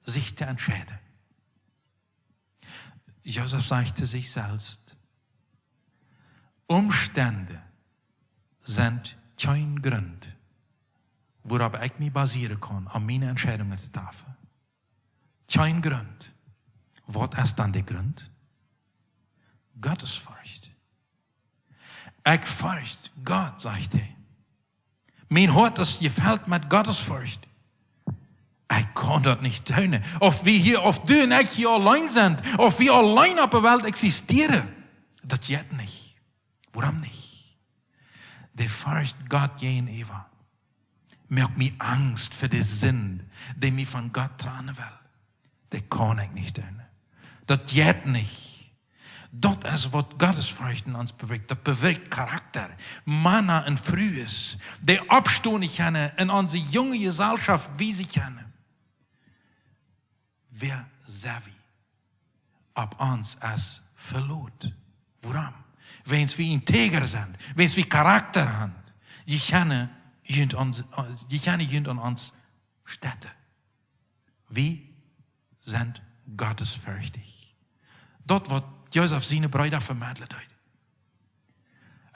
sikj to entscheiden. Josef sajcht to sikj selfst: "Omstend sent kjeen Grunt, wuaropp ekj mie basieren kaun, om miene Entscheidungen to trafen." Kjeen Grunt. Waut es dan de Grunt? Gottesfurcht. Ekj fercht Gott, sajcht hee. Mien Hoat es jefelt met Gottesfurcht. Ekj kaun daut nich doonen. Auf wie hia, auf du un ekj hia auleen sent, auf wie auleen opp de Welt existieren, daut jeit nich. Wuarom nich? De Forcht Gott jäajenäwa moakt mie Angst fa de Sind, dee mie von Gott trannen well. Dee kaun ekj nich doonen. Daut jeit nich. Daut es, waut Gottesforcht en ons bewirkjt. Daut bewirkjt Charakter. Mana un Frues, dee oppstonen kjennen un onse junge Jeselschoft wiesen kjennen: Wäa sent wie? opp ons es veloot. Wuarom? Wiels wie integer sent, wiels wie Charakter haben. Jie kjennen junt aun, jie kjennen junt aun ons stoten. Wie sent gottesferchtich. Daut waut Josef siene Breeda vemedlen deed.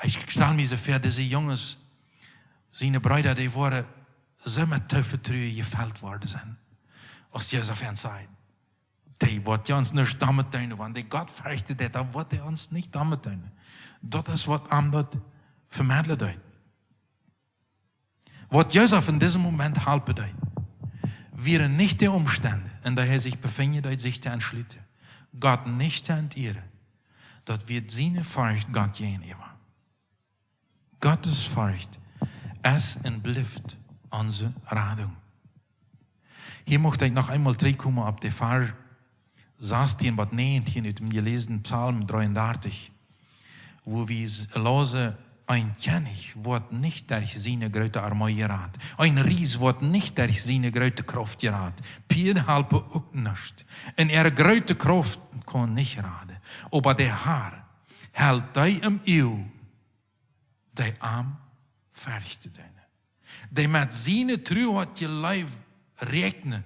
Ekj stal mie soo väa, dise Junges, siene Breeda, dee woaren soo met Toovetruen jefelt worden sennen. Aus Josef an säd, dee woat ons nuscht doamet doonen, wan dee Gott ferchten deit, dan woat hee ons nich doamet doonen. Daut es waut am daut vemedlen deed. Waut Josef en disen Moment halpen deed, wieren nich de Omstend, en dee hee sikj befunk, deed sikj to entschluten, Gott nich to enieren. Daut wia siene Forcht Gott jäajenäwa. Gottesforcht es un blift onse Radunk. Hia mucht ekj noch eemol trigjkomen opp de Varsch sastieen bat näajentieen ut däm jeläsnen Psalm dreeundartich, wua wie s-, läsen: Een Kjennich woat nich derch siene groote Armee jerat. Een Ries woat nich derch siene groote Krauft jerat. Pieed halpen uk nuscht. Un äare groote Krauft kaun nich raden. Oba de Har helt dee em Uag, dee am ferchten doonen. Dee met siene Tru haft jeläft, räakjnen,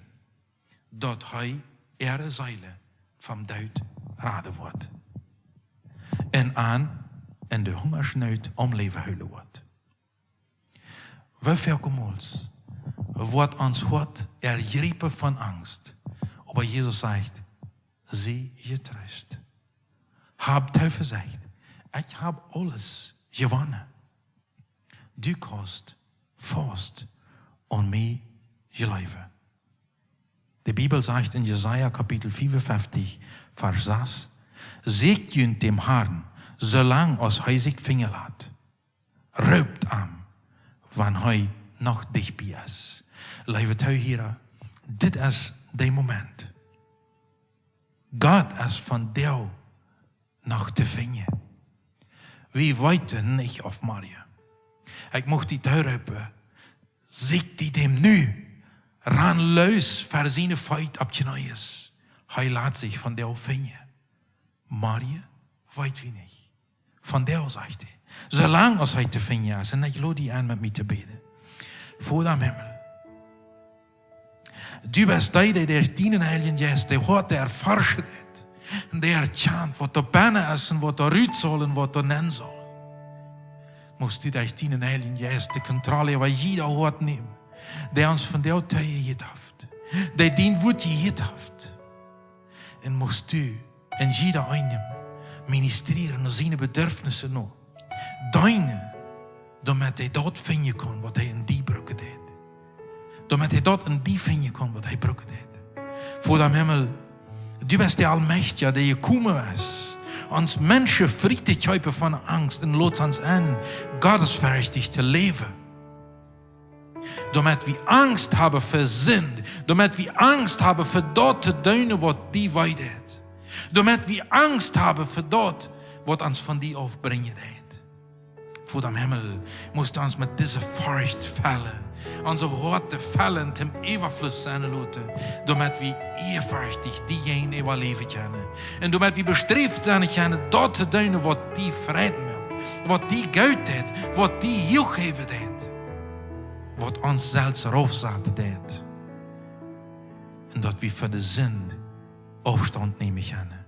daut hee äare Seelen vom Doot raden woat. Un an en de Hungaschnoot aum Läwen hoolen woat. Woo väl Mol woat ons Hoat erjräapen von Angst. Oba Jesus sajcht: Sie jetroost. Hab Tooversicht. Ekj hab aules jewonnen. Du kaust faust aun mie jleewen. De Bibel sajcht en Jesaja Kapitel fiefunfeftich, Varsch sas: Sieekjt junt däm Harn, soo lang aus hee sikj finjen lat. Roopt am, wan hee noch dicht bie es. Leewe Toohiera, dit es de Moment. Gott es vondoag noch to finjen. Wie weeten nich auf morjen. Ekj mucht die tooroopen, sieekj die däm nu. Ran loos ver siene Feet opp Kjnees. Hee lat sikj vondoag finjen. Morjen weet wie nich. Vondoag, sajcht hee, soo lang aus hee to finjen es. Un ekj lod die en, met mie to bäden. Voda em Himmel, du best dee, dee derch dienen Heiljen Jeist de Hoaten erforschen deit. Un dee erkjant, waut doa bennen es un waut doa rut saul un waut doa nenn saul. Muchst du derch dienen Heiljen Jeist de Kontroll äwa jieda Hoat nämen, dee ons vondoag jehieet haft, dee dien Wuat jehieet haft. Un muchst du en jieda eenem ministrieren no siene Bedürfnisse no. Deenen, doamet hee daut finjen kaun, waut hee en die brucken deit. Doamet hee daut en die finjen kaun, waut hee brucken deit. Voda em Himmel, du best de Aulmajchtja, dee jekomen es, ons Menschen frie to kjeepen von Angst un lot ons en, gottesferchtich to läwen. Doamet wie Angst haben fa Sind, doamet wie Angst haben fa daut to doonen, waut die wee deit, doamet wie Angst haben fa daut, waut ons von die aufbrinjen deit. Voda em Himmel, muchst du ons met dise Forcht fellen, onse Hoaten fellen, toom Äwafluss sennen loten, doamet wie ieeforchtich die jäajenäwa läwen kjennen. Un doamet wie besträft sennen kjennen, daut to doonen, waut die Freid moakt, waut die goot deit, waut die huach häwen deit, waut ons selfst raufsaten deit. Un daut wie fa de Sind Aufstaunt nämen kjennen.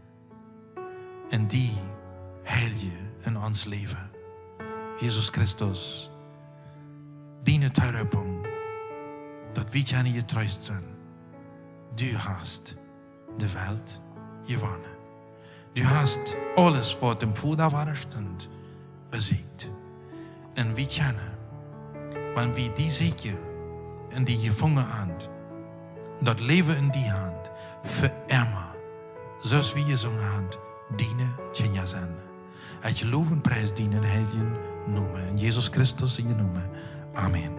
Un die heiljen en ons Läwen. Jesus Christus, diene Tooroopunk, daut wie kjennen jetroost sennen. Du hast de Welt jewonnen. Du hast aules, waut däm Voda wadastunt, besieecht. Un wie kjennen, wan wie die sieekjen un die jefungen haben, daut Läwen en die haben, fa emma, soo aus wie jesungen haben, diene Kjinja sennen. Ekj low un pries dienen heiljen Nomen. En Jesus Christus sienen Nomen. Amen.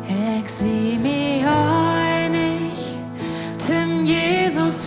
Ekj sie mie eenich, däm Jesus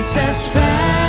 Success